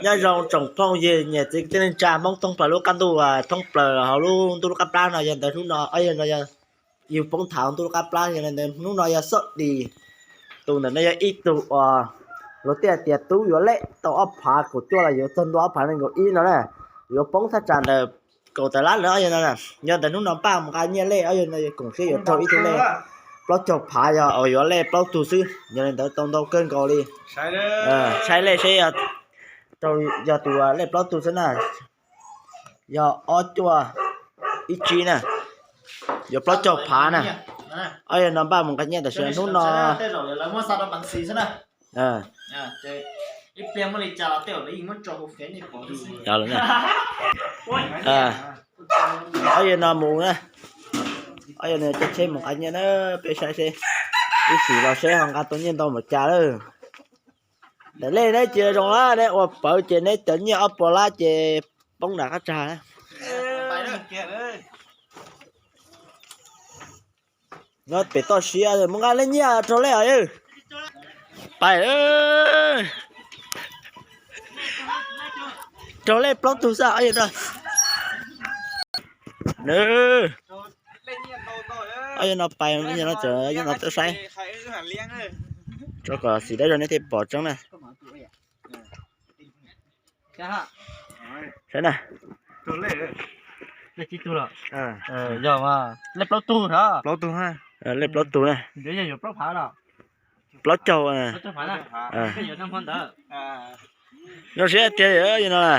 Nyob zoo tsoom phooj ywg niam txiv kwv tij neej tsa Hmoob thoob plaws lub qab ntuj, thoob plaws hauv lub ntuj lub qab plab no, yog ntawm hnub no, yog no yog yus poob thaum ntuj lub qab plab, yog li ntawd hnub no yog Xob Dis. Tus ntawm no yog ib tug uas luag tej tias tub yuav lej tau ob phav kaum cuaj los yuav txog ntua ob phav nees nkaum ib no na. Yuav poob thaj tsam ntawm kaum tawm lab lawm, yog no, yog ntawm hnub no npaj mus nqa nyiaj lej, yog no yuav koom siab yuav raug ib tug lej plaub caug phav, yog yuav lej plaub tug xwb, yog li ntawd tau ntau kawg nkaus li. Saib lej seb yog tus lej plaub tug xwb na. Yog ob cuaj ib tsib na, yuav plaub caug phav na. Ob yog no npaj mus nqa nyiaj tam sim hnub no. Ob yog no mus na, ob yog no caij tsheb mus nqa nyiaj na, peb saib seb ib sim los seb ho nqa tau nyiaj ntau npaum cas lawm. Daim lej neb cia zoo lawm, neb ua pawv ces neb cov nyiaj ob puas lab ces poob nram qab tsag. Nyob pem toj siab mus nqa lej nyiaj raug lej os. Pais, raug lej plaub tug xwb. Ob yog no pais, no txawm yog no tuaj saib, tso kom xim dawb zog neb thiaj pom tseeb na. Saib na. Lej plaub tug, plaub tug, lej plaub tug na. Plaub caug. Zoo siab tiag, yog no na.